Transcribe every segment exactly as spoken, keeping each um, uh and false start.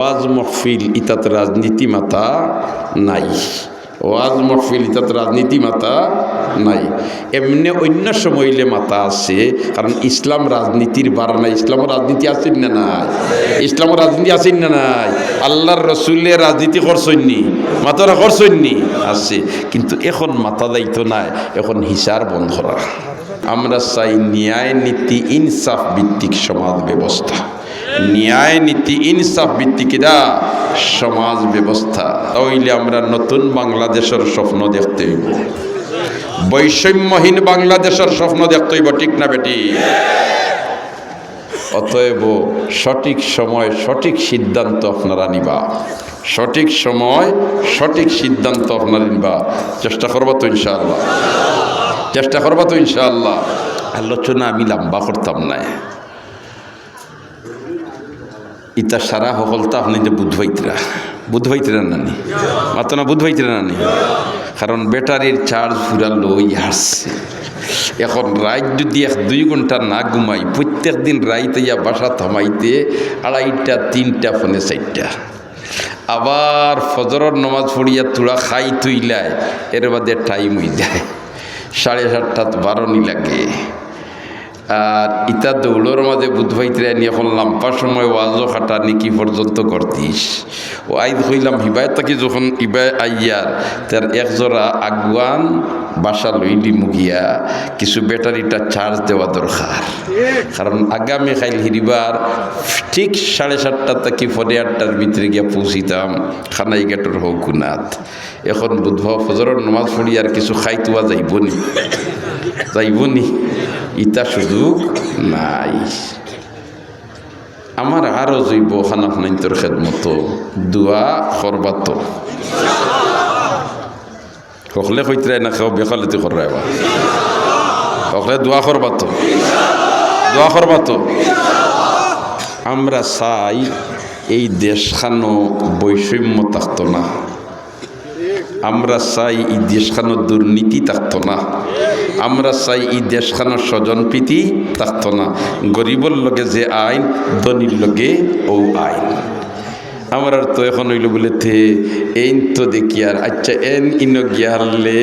ওয়াজ মহফিল ইতাত রাজনীতি মাতা নাই। ওয়াজ মহফিল ইতাত রাজনীতি মাতা নাই। এমনে অইন্য সময় অইলে মাতা আছে, কারণ ইসলাম রাজনীতির বার নাই। ইসলামর রাজনীতি আছে না নাই? ইসলামর রাজনীতি আছে না নাই? আল্লাহর রসুলে রাজনীতি করছইন নি? মাতরা করছইন নি? আছে। কিন্তু এখন মাতা যাইতো নায়, এখন হিসার বন্ধ করা। আমরা চাই ন্যায় নীতি ইনসাফ ভিত্তিক সমাজ ব্যবস্থা। ন্যায় নীতি ইনসাফ ভিত্তিক এটা সমাজ ব্যবস্থা। তাইলে আমরা নতুন বাংলাদেশর স্বপ্ন দেখতে অইবো, বৈষম্যহীন বাংলাদেশর স্বপ্ন দেখতে অইবো, ঠিক না বেটি? অতএব সঠিক সময় সঠিক সিদ্ধান্ত আপনারা নিবা, সঠিক সময় সঠিক সিদ্ধান্ত আপনারা নিবা। চেষ্টা করবা তো ইনশাআল্লাহ? চেষ্টা করবা তো ইনশাআল্লাহ? আলোচনা আমি লম্বা করতাম নায়। ইতা সারা হকলতা আপনি যে বুধ পাইতরা, বুধ পাইতরা নানি? মাতো না, বুধ পাইতরা নানি? কারণ ব্যাটারির চার্জ পুরা লই আছে। এখন রাইত যদি এক দুই ঘন্টা না ঘুমাই, প্রত্যেক দিন রাইত আইয়া বাসাত হামাইতে আড়াইটা, তিনটা, পৌনে চাইরটা। আবার ফজরর নমাজ পড়িয়া থুড়া খাইত অইলায়, এর বাদে টাইম অইযায় সাড়ে সাতটাত বারনি লাগে। আর ইতা দৌড়র মাঝে বুধ পাইতরা নি, এখন লম্বা সময় ওয়াজও খাটানি কি পর্যন্ত করতিস। ও আইজ কইলাম, হিবায় থাকি যখন ইবায় আইয়ার, তার এক জোড়া আগুয়ান বাসা লইলিমু গিয়া, কিছু ব্যাটারিটা চার্জ দেওয়া দরকার। কারণ আগামী কাইল হিরিবার ঠিক সাড়ে সাতটা থাকি পৌনে আটটার ভিতরে গিয়া পৌঁছিতাম খানাই গেটর হউকুনাত। এখন বুধবার ফজরর নমাজ পড়ি আর কিছু খাইতুয়া যাইবো নি? যাইবো নি? ইতা সুযোগ নাই। আমার আরজ অইবো খানা খানাইন্তর খেদমতো, দোয়া করবা তো। হকলে কইতরায় না, কেউ বেকালতি কররায় বা। হকলে দোয়া করবা তো, দোয়া করবা তো। আমরা চাই এই দেশখানো বৈষম্য থাকতো না। আমরা চাই ই দেশখানো দুর্নীতি থাকতো না। আমরা চাই ই দেশখানো স্বজনপ্রীতি থাকতো না। গরিবর লগে যে আইন, ধনীর লগে অউ আইন। আমরার তো এখন অইলো বুলে তে এইন তো দেখিয়ার, আচ্ছা, এন ইনো গিয়া হারলে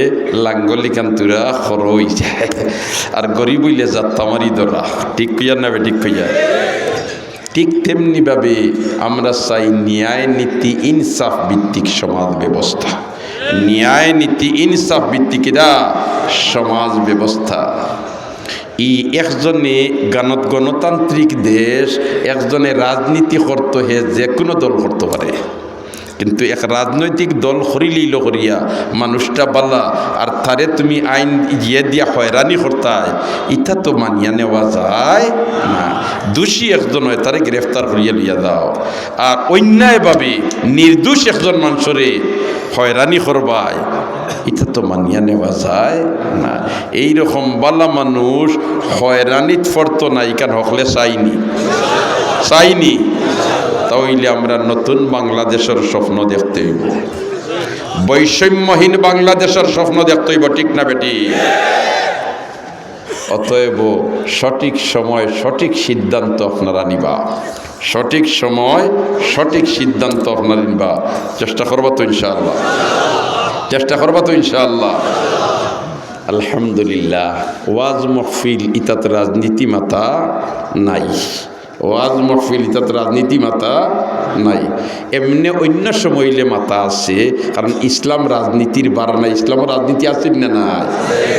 লাঙ্গলিখান থুড়া খরো অইযায়, আর গরিব অইলে জাত্তা মারি ধরা। ঠিক কইয়ার না বেঠিক কইয়ার? ঠিক তেমনিভাবে আমরা চাই ন্যায় নীতি ইনসাফ ভিত্তিক সমাজ ব্যবস্থা। ন্যায় নীতি ইনসাফ ভিত্তিক এটা সমাজ ব্যবস্থা। ই একজনে গণ-, গণতান্ত্রিক দেশ, একজনে রাজনীতি করতো, হে যে কোনো দল করতো পারে, কিন্তু এক রাজনৈতিক দল করিলিল করিয়া মানুষটা বালা, আর তারে তুমি আইন ইয়ে দিয়া হয়রানি করতায়, ইটা তো মানিয়া নেওয়া যায় না। দোষী একজন অয়, তারে গ্রেফতার করিয়া লইয়া যাও, আর অন্যায়ভাবে নির্দোষ একজন মানষরে হয়রানি করবায়, ইটা তো মানিয়া নেওয়া যায় না। এইরকম বালা মানুষ হয়রানিত পড়তো না, ইখান হকলে চাইনি, চাইনি। তাইলে আমরা নতুন বাংলাদেশর স্বপ্ন দেখতে অইবো, বৈষম্যহীন বাংলাদেশর স্বপ্ন দেখতে অইবো, ঠিক না বেঠিক? অতএব সঠিক সময় সঠিক সিদ্ধান্ত আপনারা নিবা, সঠিক সময় সঠিক সিদ্ধান্ত আপনারা নিবা। চেষ্টা করবা তো ইনশাআল্লাহ? চেষ্টা করবা তো ইনশাআল্লাহ? আলহামদুলিল্লাহ, ওয়াজ মহফিল ইতাত রাজনীতি মাতা নাই। ওয়াজ মহফিল ইতাত রাজনীতি মাতা নাই। এমনে অইন্য সময় অইলে মাতা আছে, কারণ ইসলাম রাজনীতির বার নাই। ইসলামর রাজনীতি আছে না নাই?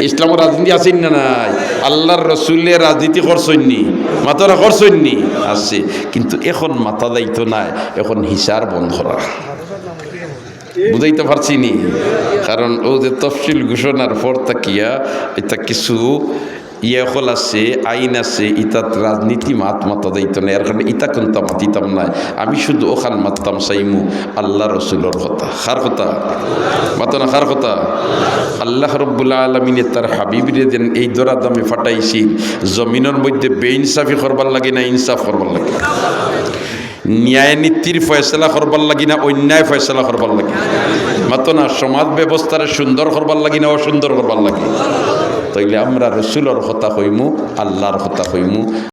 ইসলামর রাজনীতি আছে না নাই? আল্লাহর রসুলে রাজনীতি করছইন নি? মাতরা করছইন নি? আছে। কিন্তু এখন মাতা যাইতো নায়, এখন হিসার বন্ধ করা। বুঝাইতে পারছি নি? কারণ অউ যে তফসিল ঘোষণার পর থাকিয়া ইতা কিছু ইয়ে অকল আছে, আইন আছে, ইতাত রাজনীতি মাত মাতা যাইতো না, এর কারণে ইতা কুন্তা মাতিতাম নায়। আমি শুধু অখান মাততাম চাইমু আল্লাহ রসুলর কথা। কার কথা? মাতো না, কার কথা? আল্লাহ রব্বুল আলামিনে তার হাবিবরে যেন এই দরা দামে ফাটাইছিল, জমিনর মধ্যে বেইনসাফি করবার লাগি না ইনসাফ করবার লাগি? ন্যায় নীতির ফয়সালা করবার লাগি না অন্যায় ফয়সালা করবার লাগি? মাতো না, সমাজ ব্যবস্থারে সুন্দর করবার লাগি না অসুন্দর করবার লাগি? তাইলে আমরা রসুলর কথা কইমু, আল্লাহর কথা কইমু।